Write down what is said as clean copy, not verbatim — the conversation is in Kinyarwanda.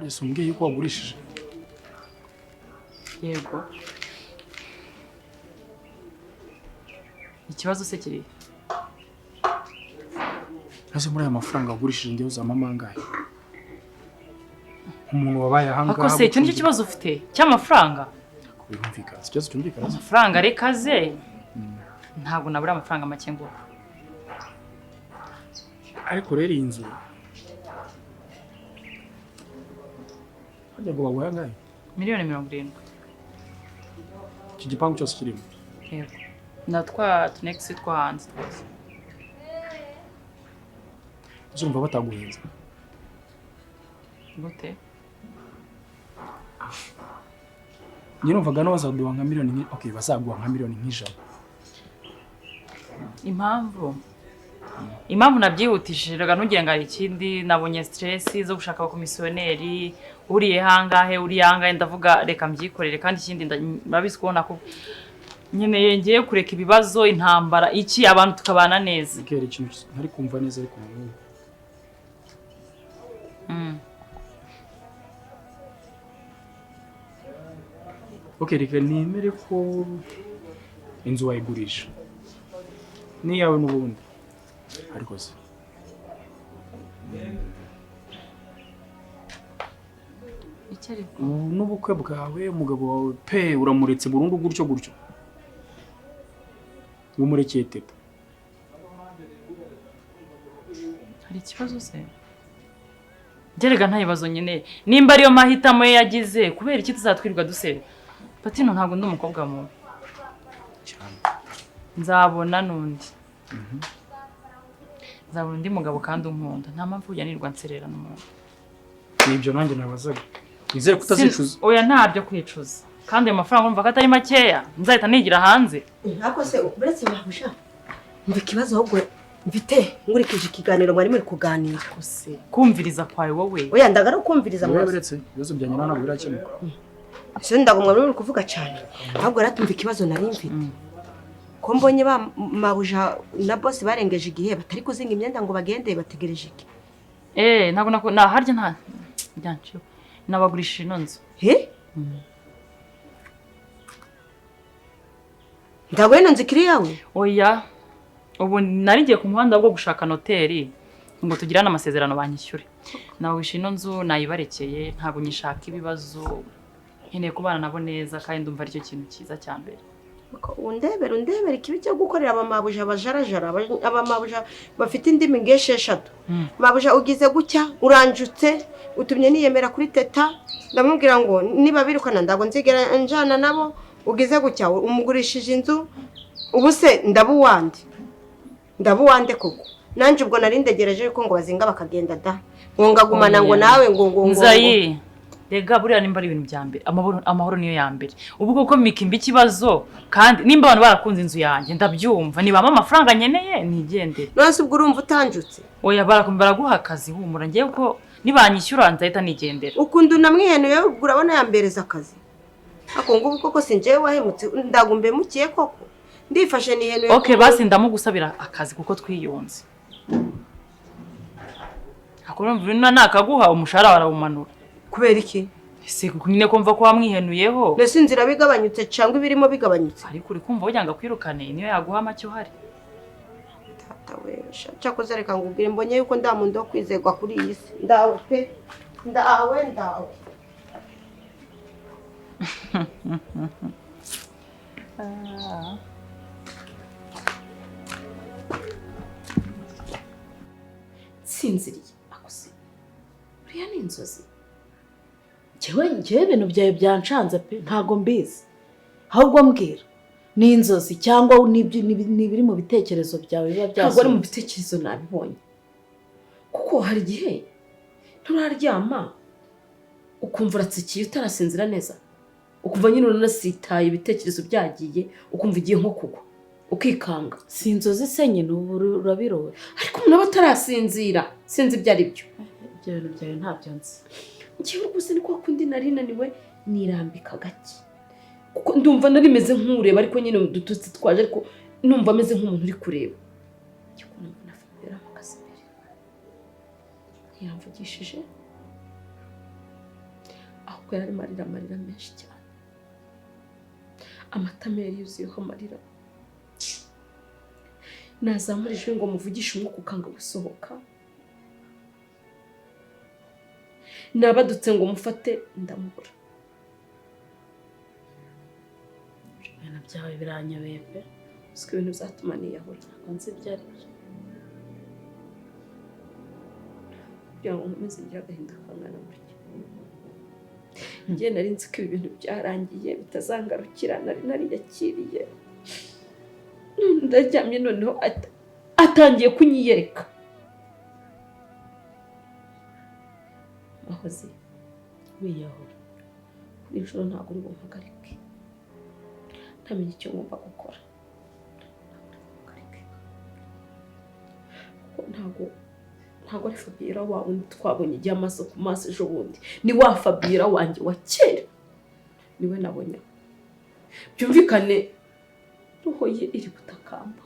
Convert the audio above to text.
Harya si umbwiye yuko wagurishije? Yego. Ikibazo se kiri? Ese muri aya mafaranga wagurishije ngewe uzampa angahe? Umuntu wabaye ahangaha. Ako se icyo nicyo kibazo ufite cy'amafaranga? Birumvikana. Ikibazo cyumvikana. Amafaranga reka ze. Ntabwo nabura amafaranga make ngo. Ariko rero iyi nzu harya ngo baguhe angahe? 70 miliyoni. Iki gipangu cyose kirimo. Yego. Na twa tunexi two hanze twose. Uzumva bataguhenze. Gute? Njye numvaga no bazaduha nka miliyoni okay, bazaguha nka miliyoni 100. Impamvu nabyihutishije rega ntugire ngo hari ikindi, nabonye stress zo gushaka abakomisiyoneri, uriye hangahe uriye hangahe, ndavuga reka mbyikorere. Kandi ikindi murabizi kubona ko nkeneye ngiye kureka ibibazo, intambara, iki, abantu tukabana neza. Kera ikintu ntari kumva neza ariko ubu. Okay, reka nemere ko inzu wayigurisha n'iyawe n'ubundi, ariko se Icyo ariko ubu n'ubukwe bwawe umugabo wawe pe uramuretse burundu gutyo gutyo, umurekeye teta. Hari ikibazo se? Gerega nta bibazo nyine, nimba ariyo mahitamo ye yagize, kubera iki tuzatwirirwa duseba? Patino ntabwo ndi umukobwa mubi cyane. Nzabona n'undi, nzabona undi mugabo kandi unkunda, nta mpamvu kujya nirwa nserera n'umuntu. Nibyo nanjye nabazaga, nizere ko utazicuza. Oya, ntabyo kwicuza, kandi ayo mafaranga urumva ko atari makeya, nzahita nigira hanze. Ariko se uretse mabuja, mva ikibazo ahubwo mfite nkurikije ikiganiro mwari muri kuganira. Kose kumviriza kwawe wowe. Oya, ndagara kumviriza Wowe mwese. uretse ibibazo byanjye nawe ntabwo birakemuka. Ese ndago mwari muri kuvuga cyane, ahubwo ratumva ikibazo nari mfite. Ko mbonye ba mabuja na boss barengeje igihe batari kuzinga imyenda ngo bagende, bategereje iki? Ntabwo nako na harya nta byanciwe, nabagurishije ino nzu. He? Ndago ino nzu ikiri yawe? Oya, ubu nari ngiye ku muhanda bwo gushaka noteri ngo tugirane amasezerano banyishyure. Nabagurisha ino nzu nayibarekeye, ntabwo nyishaka ibibazo, nkeneye kubana nabo neza kandi ndumva aricyo kintu cyiza cya mbere. Undebera undebera ikibi cyo gukorera abamabuja bajarajara, abamabuja bafite indimi ngesheshatu. Mabuja ugize gutya uranjutse utumye niyemera kuri teta, ndamubwira ngo niba birukana ndago nzigera njana nabo, ugize gutya umugurishije inzu, ubu se ndabuwande ndabuwande koko? Nanjye ubwo nari ndegereje yuko ngo bazinga bakagenda da, ngo ngagumana ngo nawe ngo ngo ngo Nzayi rega buriya nimba ari ibintu bya mbere, amahoro niyo ya mbere. Ubu koko mikimba ikibazo, kandi nimba abantu barakunze inzu yanjye ndabyumva, nibampa amafaranga nkeneye nigendere. None se ubwo urumva utanjutse? Oya, baraguha akazi, humura, ngewe uko nibanyishyura nzahita nigendera. Ukunda unamwihenuye ubwo urabona yambereza akazi. Ako ngubu koko si njyewe wahemutse, ndagumbemukiye koko, ndifashe nihenuye. Okay, basi ndamugusabira akazi kuko twiyunze. Ako urumva nakaguha umushahara barawumanura. Kubera iki? Ese nyine kumva ko wamwihenuyeho. Mbese inzira bigabanyutse cyangwa ibirimo bigabanyutse? Ariko uri kumva wagira ngo akwirukane niyo yaguha make uhari. Tata we, cyakoze reka ngubwire, mbonye yuko nda muntu wo kwizerwa kuri iyi si. Ndawe pe, ndawe ndawe. Nsinziriye akose uriya ni inzozi. Njyewe ibintu byawe byancanze pe, ntago mbizi. Ahubwo mbwira, ni inzozi cyangwa ni ibiri mu bitekerezo byawe biba Ntabwo ari mu byasohotse? bitekerezo, nabibonye kuko hari igihe nturaryama ukumva uratsikiye utarasinzira neza, ukumva nyine uranasitaye, ibitekerezo byagiye, ukumva igiye nko kugwa ukikanga. Si inzozi se nyine, ubu urabirora. Ariko umuntu aba atarasinzira, sinzi ibyo ari byo. Ibyo bintu byawe ntabyo nzi. Njyewe rwose ni kwa kundi nari naniwe nirambika gake, kuko ndumva nari meze nk'ureba, ariko nyine udutotsi twaje, ariko numva ameze nk'umuntu uri kureba. Njye ukuntu mbona Fabiola ampagaze imbere ntiyamvugishije. Kuko yari arimo arira amarira menshi cyane, amatama yari yuzuyeho amarira. Nazamura ijwi ngo muvugishe, umwuka ukanga gusohoka. Nabadutse ngo mufate, ndamubura. Ibintu byawe biranyobeye pe. Siko ibintu bizatuma niyahura. Ntabwo nzi ibyo ari byo. Kugira ngo nkomeze ngire agahinda kangana gutya? Njye nari nzi ko ibi bintu byarangiye, bitazangarukira, nari nariyakiriye. None ndaryamye, noneho atangiye kunyiyereka. Mahozi, Wiyahura. Kuri inshuro ntabwo uri bumpagarike ntamenye icyo ngomba gukora. Ntabwo uri bumpagarike kuko ntabwo ari Fabiola wa wundi twabonye igihe amaso ku maso ejo bundi. Ni wa Fabiola wanjye wa kera niwe nabonye. Byumvikane, roho ye iri gutakamba.